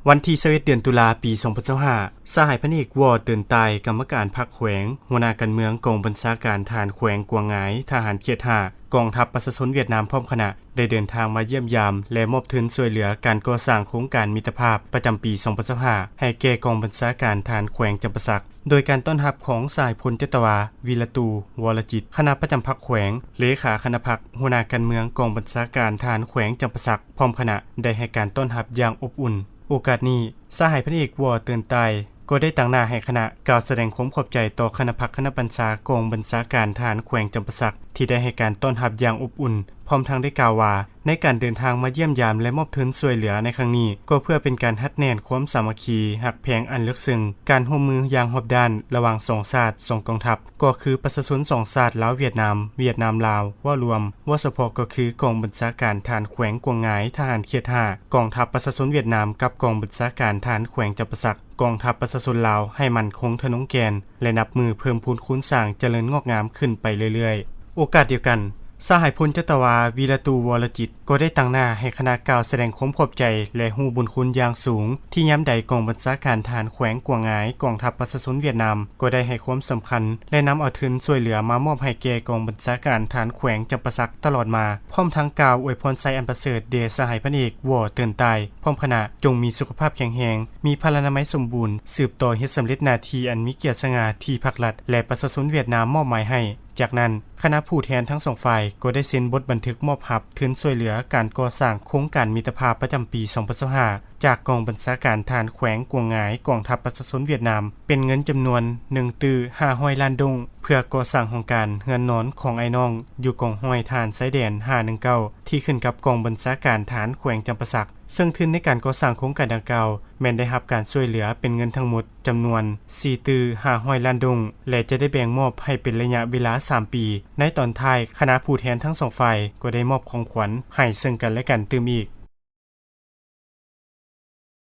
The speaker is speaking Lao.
ວັນທີຊາວເອັດ ເດືອນຕຸລາ ປີສອງພັນຊາວຫ້າ ສະຫາຍ ພັນເອກ ວໍ ເຕີນຕາຍ ກຳມະການພັກແຂວງ, ຫົວໜ້າການເມືອງກອງບັນຊາການທະຫານແຂວງກວາງງາຍ, ທະຫານເຂດຫ້າ ກອງທັບປະຊາຊົນຫວຽດນາມ ພ້ອມຄະນະ ໄດ້ເດີນທາງມາຢ້ຽມຢາມ ແລະ ມອບທຶນຊ່ວຍເຫຼືອການກໍ່ສ້າງໂຄງການມິດຕະພາບປະຈຳປີສອງພັນຊາວຫ້າ ໃຫ້ແກ່ກອງບັນຊາການທະຫານແຂວງຈຳປາສັກ. ໂດຍການຕ້ອນຮັບຂອງສະຫາຍ ພົນຈັດຕະວາ ວີລະຕູ ວໍລະຈິດ ຄະນະປະຈຳພັກແຂວງ, ເລຂາຄະນະພັກ, ຫົວໜ້າການເມືອງກອງບັນຊາການທະຫານແຂວງຈຳປາສັກ ພ້ອມຄະນະ ໄດ້ໃຫ້ການຕ້ອນຮັບຢ່າງອົບອຸ່ນ. ໂອກາດນີ້ ສະຫາຍ ພັນເອກ ວໍ ເຕີນຕາຍ ກໍໄດ້ຕາງໜ້າໃຫ້ຄະນະກ່າວສະແດງຄວາມຂອບໃຈຕໍ່ຄະນະພັກຄະນະບັນຊາກອງບັນຊາການທະຫານແຂວງຈຳປາສັກ ທີ່ໄດ້ໃຫ້ການຕ້ອນຮັບຢ່າງອົບອຸ່ນ, ພ້ອມທັງໄດ້ກ່າວວ່າ ໃນການເດີນທາງມາຢ້ຽມຢາມ ແລະ ມອບທຶນຊ່ວຍເຫຼືອໃນຄັ້ງນີ້ ກໍເພື່ອເປັນການຮັດແໜ້ນຄວາມສາມັກຄີຮັກແພງອັນເລິກເຊິ່ງ, ການຮ່ວມມືຢ່າງຮອບດ້ານລະຫວ່າງສອງຊາດ, ສອງກອງທັບ ກໍຄືປະຊາຊົນສອງຊາດ ລາວ-ຫວຽດນາມ, ຫວຽດນາມ-ລາວ ເວົ້າລວມ, ເວົ້າສະເພາະກໍຄືກອງບັນຊາການທະຫານແຂວງກວາງງາຍ, ທະຫານເຂດຫ້າ ກອງທັບປະຊາຊົນຫວຽດນາມ ກັບກອງບັນຊາການທະຫານແຂວງຈຳປາສັກ, ກອງທັບປະຊາຊົນລາວ ໃຫ້ໝັ້ນຄົງທະນົງແກ່ນ ແລະ ນັບມື້ເພີ່ມພູນຄູນສ້າງຈະເລີນງອກງາມຂຶ້ນໄປເລື້ອຍໆ. ໂອກາດດຽວກັນ, ສະຫາຍ ພົນຈັດຕະວາ ວີລະຕູ ວໍລະຈິດ ກໍໄດ້ຕາງໜ້າໃຫ້ຄະນະກ່າວສະແດງຄວາມຂອບໃຈ ແລະ ຮູ້ບຸນຄຸນຢ່າງສູງ ທີ່ຍາມໃດກອງບັນຊາການທະຫານແຂວງກວາງງາຍ, ກອງທັບປະຊາຊົນຫວຽດນາມ ກໍໄດ້ໃຫ້ຄວາມສຳຄັນ ແລະ ນຳເອົາທຶນຊ່ວຍເຫຼືອມາມອບໃຫ້ແກ່ກອງບັນຊາການທະຫານແຂວງຈຳປາສັກຕະຫຼອດມາ, ພ້ອມທັງກ່າວອວຍພອນໄຊອັນປະເສີດແດ່ສະຫາຍ ພັນເອກ ວໍ ເຕີນຕາຍ ພ້ອມຄະນະ ຈົ່ງມີສຸຂະພາບແຂງແຮງ, ມີພະລານາໄມສົມບູນ, ສືບຕໍ່ເຮັດສຳເລັດໜ້າທີ່ອັນມີກຽດສະຫງ່າທີ່ພັກລັດ ແລະ ປະຊາຊົນຫວຽດນາມມອບໝາຍໃຫ້. ຈາກນັ້ນ, ຄະນະຜູ້ແທນທັງສອງຝ່າຍກໍໄດ້ເຊັນບົດບັນທຶກມອບຮັບທຶນຊ່ວຍເຫຼືອການກໍ່ສ້າງໂຄງການມິດຕະພາບປະຈຳປີສອງພັນຊາວຫ້າ ຈາກກອງບັນຊາການທະຫານແຂວງກວາງງາຍ, ກອງທັບປະຊາຊົນຫວຽດນາມ ເປັນເງິນຈຳນວນ ໜຶ່ງຕື້ຫ້າຮ້ອຍລ້ານດົງ ເພື່ອກໍ່ສ້າງຫ້ອງການເຮືອນນອນຂອງອ້າຍນ້ອງ ຢູ່ກອງຮ້ອຍທະຫານຊາຍແດນຫ້າໜຶ່ງເກົ້າ ທີ່ຂຶ້ນກັບກອງບັນຊາການທະຫານແຂວງຈຳປາສັກ. ເຊິ່ງທຶນໃນການກໍ່ສ້າງໂຄງການດັ່ງກ່າວ ແມ່ນໄດ້ຮັບການຊ່ວຍເຫຼືອເປັນເງິນທັງໝົດຈຳນວນສີ່ຕື້ຫ້າຮ້ອຍລ້ານດົງ ແລະ ຈະໄດ້ແບ່ງມອບໃຫ້ເປັນໄລຍະເວລາສາມປີ. ໃນຕອນທ້າຍ, ຄະນະຜູ້ແທນທັງສອງຝ່າຍກໍໄດ້ມອບຂອງຂວັນໃຫ້ເຊິ່ງກັນແລະກັນຕື່ມອີກ.